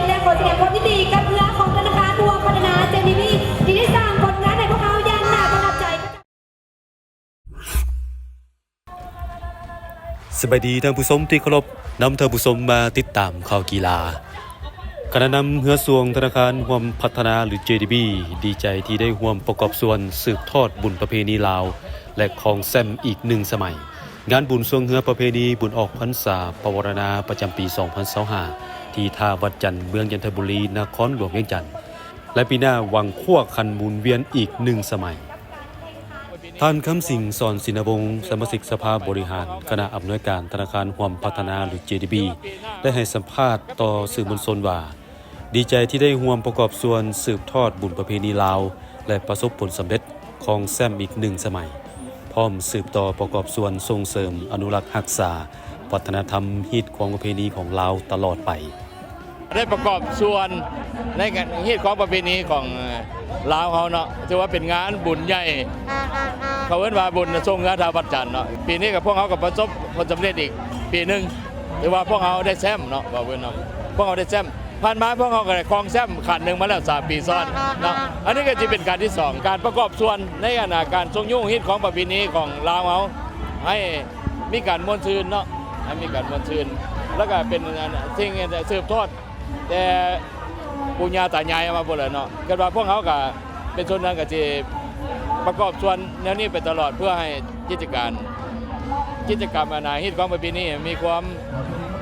ແລະ ຂໍສະແດງຄວາມຍິນດີກັບເຮືອຂອງທະນາຄານຮ່ວມພັດທະນາ ເຈດີບີ ທີ່ໄດ້ສ້າງຜົນງານໃຫ້ພວກເຮົາຢ່າງໜ້າປະທັບໃຈ. ສະບາຍດີທ່ານຜູ້ຊົມທີ່ເຄົາລົບ, ນຳທ່ານຜູ້ຊົມມາຕິດຕາມຂ່າວກິລາ. ຄະນະນຳເຮືອຊ່ວງທະນາຄານຮ່ວມພັດທະນາ ຫຼື ເຈດີບີ ດີໃຈທີ່ໄດ້ຮ່ວມປະກອບສ່ວນສືບທອດບຸນປະເພນີລາວ ແລະ ຄອງແຊ້ມອີກໜຶ່ງສະໄໝ. ງານບຸນຊ່ວງເຮືອປະເພນີບຸນອອກພັນສາປະວາລະນາປະຈຳປີສອງພັນຊາວຫ້າ ທີ່ທ່າວັດຈັນ ເມືອງຈັນທະບູລີ ນະຄອນຫຼວງວຽງຈັນ ແລະ ປີໜ້າຫວັງຄວ້າຂັນໝູນວຽນອີກໜຶ່ງສະໄໝ. ທ່ານ ຄຳສິງ ສອນສິນນະວົງ ສະມາຊິກສະພາບໍລິຫານຄະນະອຳນວຍການທະນາຄານຮ່ວມພັດທະນາ ຫຼື ເຈດີບີ ໄດ້ໃຫ້ສຳພາດຕໍ່ສື່ມວນຊົນວ່າ ດີໃຈທີ່ໄດ້ຮ່ວມປະກອບສ່ວນສືບທອດບຸນປະເພນີລາວ ແລະ ປະສົບຜົນສຳເລັດ ຄອງແຊ້ມອີກໜຶ່ງສະໄໝ, ພ້ອມສືບຕໍ່ປະກອບສ່ວນສົ່ງເສີມອະນຸລັກຮັກສາວັດທະນະທຳຮີດຄອງປະເພນີຂອງລາວຕະຫຼອດໄປ. ໄດ້ປະກອບສ່ວນໃນການຮີດຄອງປະເພນີຂອງ ເອີ ລາວເຮົາເນາະ, ຖືວ່າເປັນງານບຸນໃຫຍ່ ເຂົາເອີ້ນວ່າບຸນຊ່ວງເຮືອທ່າວັດຈັນເນາະ. ປີນີ້ກໍພວກເຮົາກໍປະສົບຜົນສຳເລັດອີກປີໜຶ່ງ, ຖືວ່າພວກເຮົາໄດ້ແຊ້ມເນາະ, ເວົ້າເປັນເນາະ ພວກເຮົາໄດ້ແຊ້ມ. ຜ່ານມາພວກເຮົາກໍໄດ້ຄອງແຊ້ມຂັນໜຶ່ງມາແລ້ວສາມປີຊ້ອນເນາະ, ອັນນີ້ກໍຊິເປັນການທີສອງ ການປະກອບສ່ວນໃນອັນນາການຊຸກຍູ້ຮີດຄອງປະເພນີຂອງລາວເຮົາ ໃຫ້ມີການມ່ວນຊື່ນເນາະ, ໃຫ້ມີການມ່ວນຊື່ນ ແລ້ວກໍເປັນ ອັນ ສິ່ງສືບທອດ ແຕ່ປູ່ຍ່າຕາຍາຍເຮົາມາພຸ້ນແຫຼະເນາະ. ຄິດວ່າພວກເຮົາກະເປັນສ່ວນໜຶ່ງກະຊິປະກອບສ່ວນແນວນີ້ໄປຕະຫຼອດ ເພື່ອໃຫ້ກິດຈະການ ກິດຈະກຳອັນນາຮີດຄອງປະເພນີມີຄວາມ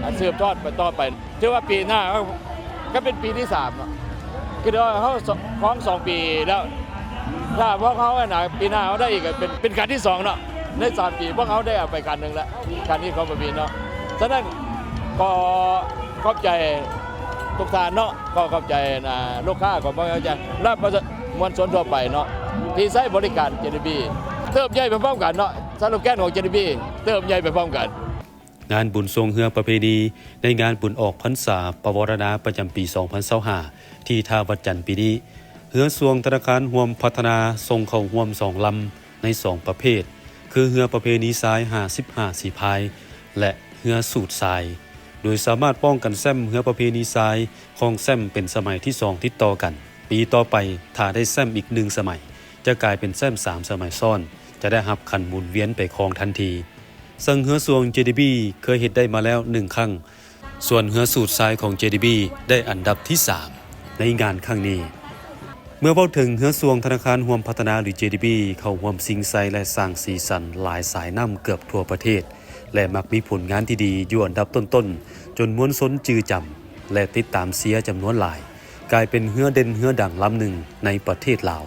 ອັນ ສືບທອດໄປຕໍ່ໄປ. ຖືວ່າປີໜ້າເຮົາກະເປັນປີທີສາມເນາະ, ຄືວ່າເຮົາຄອງສອງປີແລ້ວ. ຖ້າພວກເຮົາອັນນາ ປີໜ້າເຮົາໄດ້ອີກກະເປັນ ເປັນການທີສອງເນາະ, ໃນສາມປີພວກເຮົາໄດ້ເອົາໄປການໜຶ່ງແລ້ວ ການຮີດຄອງປະເພນີເນາະ. ສະນັ້ນ ຂໍຂອບໃຈທຸກທ່ານເນາະ, ຂໍຂອບໃຈ ອ່າ ລູກຄ້າຂອງພວກເຮົາ ແລະ ມວນຊົນທົ່ວໄປເນາະ ທີ່ໃຊ້ບໍລິການ ເຈດີບີ ເຕີບໃຫຍ່ໄປພ້ອມກັນເນາະ. ສະໂລແກນຂອງ ເຈດີບີ ເຕີບໃຫຍ່ໄປພ້ອມກັນ. ງານບຸນຊ່ວງເຮືອປະເພນີໃນງານບຸນອອກພັນສາປະວາລະນາປະຈຳປີສອງພັນຊາວຫ້າ ທີ່ທ່າວັດຈັນປີນີ້, ເຮືອຊ່ວງທະນາຄານຮ່ວມພັດທະນາສົ່ງເຂົ້າຮ່ວມສອງລຳ ໃນສອງປະເພດ ຄືເຮືອປະເພນີຊາຍຫ້າສິບຫ້າສີພາຍ ແລະ ເຮືອສູດຊາຍ, ໂດຍສາມາດປ້ອງກັນແຊ້ມເຮືອປະເພນີຊາຍຄອງແຊ້ມເປັນສະໄໝທີສອງຕິດຕໍ່ກັນ. ປີຕໍ່ໄປ ຖ້າໄດ້ແຊ້ມອີກໜຶ່ງສະໄໝ ຈະກາຍເປັນແຊ້ມສາມສະໄໝຊ້ອນ, ຈະໄດ້ຮັບຂັນໝູນວຽນໄປຄອງທັນທີ. ເຊິ່ງເຮືອຊ່ວງ ເຈດີບີ ເຄີຍເຮັດໄດ້ມາແລ້ວໜຶ່ງຄັ້ງ, ສ່ວນເຮືອສູດຊາຍຂອງ ເຈດີບີ ໄດ້ອັນດັບທີສາມໃນງານຄັ້ງນີ້. ເມື່ອເວົ້າເຖິງເຮືອຊ່ວງທະນາຄານຮ່ວມພັດທະນາ ຫຼື ເຈດີບີ ເຂົ້າຮ່ວມຊິງໄຊ ແລະ ສ້າງສີສັນຫຼາຍສາຍນ້ຳເກືອບທົ່ວປະເທດ ແລະ ມັກມີຜົນງານທີ່ດີຢູ່ອັນດັບຕົ້ນໆ ຈົນມວນຊົນຈື່ຈຳ ແລະ ຕິດຕາມເຊຍຈຳນວນຫຼາຍ, ກາຍເປັນເຮືອເດັ່ນເຮືອດັງລຳໜຶ່ງໃນປະເທດລາວ.